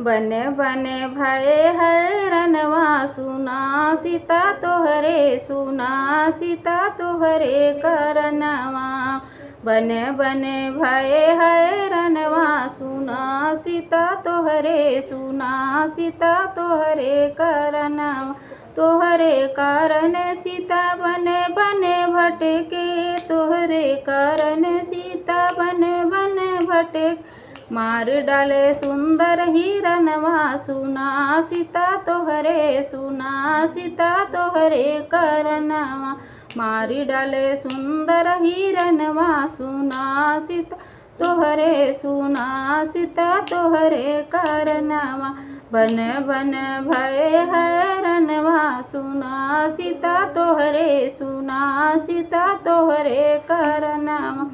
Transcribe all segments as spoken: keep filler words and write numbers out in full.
बन बन भए हैरनवा सुना सीता तोहरे, सुना सीता तोहरे करनवा। बन बन भए हैरनवा सुना सीता तोहरे, सुना सीता तोहरे करनवा। तोहरे कारण सीता बन बन भटके, तोहरे कारण सीता बन बन भटके। मार डाले सुंदर हिरनवा सुना सीता तोहरे, सुना सीता तोहरे करनवा। मार डाले सुंदर हिरनवा सुना सीता तोहरे, सुना सीता तोहरे करनवा। बन बन भए हैरनवा सुना सीता तोहरे, सुना सीता तोहरे करनवा।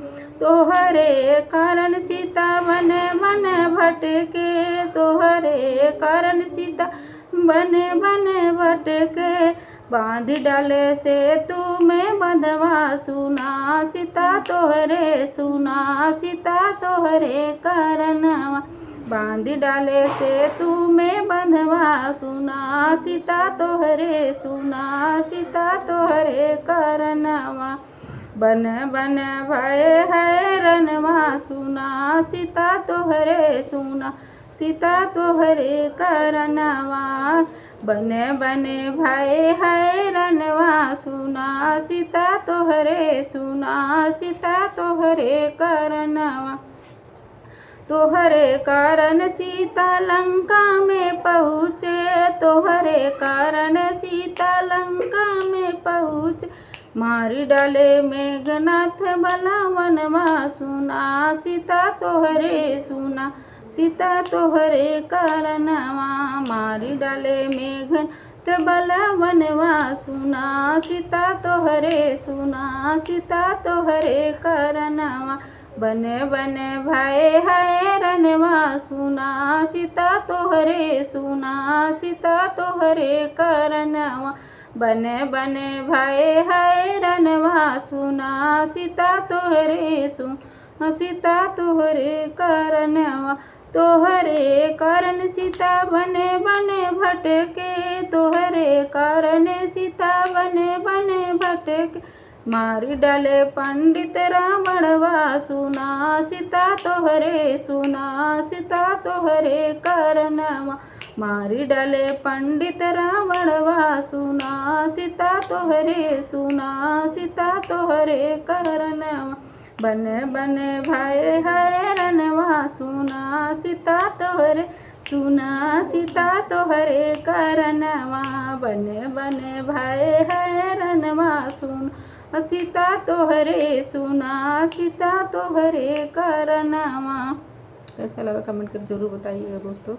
तोहरे कारण सीता बन बन भटके, तोहरे कारण सीता बन बन भटके। बांध डाले सेतु में बंधवा सुना सीता तोहरे, सुना सीता तोहरे करनवा। बांध डाले सेतु में बंधवा सुना सीता तोहरे, सुना सीता तोहरे करनवा। बन बन भए हैरनवा सुना सीता तोहरे, सुना सीता तोहरे करनवा। बन बन भए हैरनवा सुना सीता तोहरे, सुना सीता तोहरे करनवा। तोहरे कारण सीता लंका में पहुँचे, तोहरे कारण सीता लंका में पहुँचे। मारी डाले मेघनाथ बलवनवा सुना सीता तोहरे, सुना सीता तोहरे करनवा। मारी डाले मेघनाथ बलवनवा सुना सीता तोहरे, सुना सीता तोहरे करनवा। बन बन भए हैरनवा सुना सीता तोहरे, सुना सीता तोहरे करनवा। बन बन भए हैरनवा सुना सीता तोहरे, सुना सीता तोहरे करनवा। तोहरे कारण सीता बन बन भटके, तोहरे कारण सीता बन बन भटके। मारी डाले पंडित रावणवा सुना सीता तोहरे, सुना सीता तोहरे करनवा। मारी डाले पंडित रावणवा सुना सीता तोहरे, सुना सीता तोहरे करनवा। बन बन भए हैरनवा सुना सीता तोहरे, सुना सीता तोहरे करनवा। बन बन भए हैरनवा सुना सीता तोहरे, सुना सीता तोहरे करनवा। कैसा लगा कमेंट कर जरूर बताइएगा दोस्तों।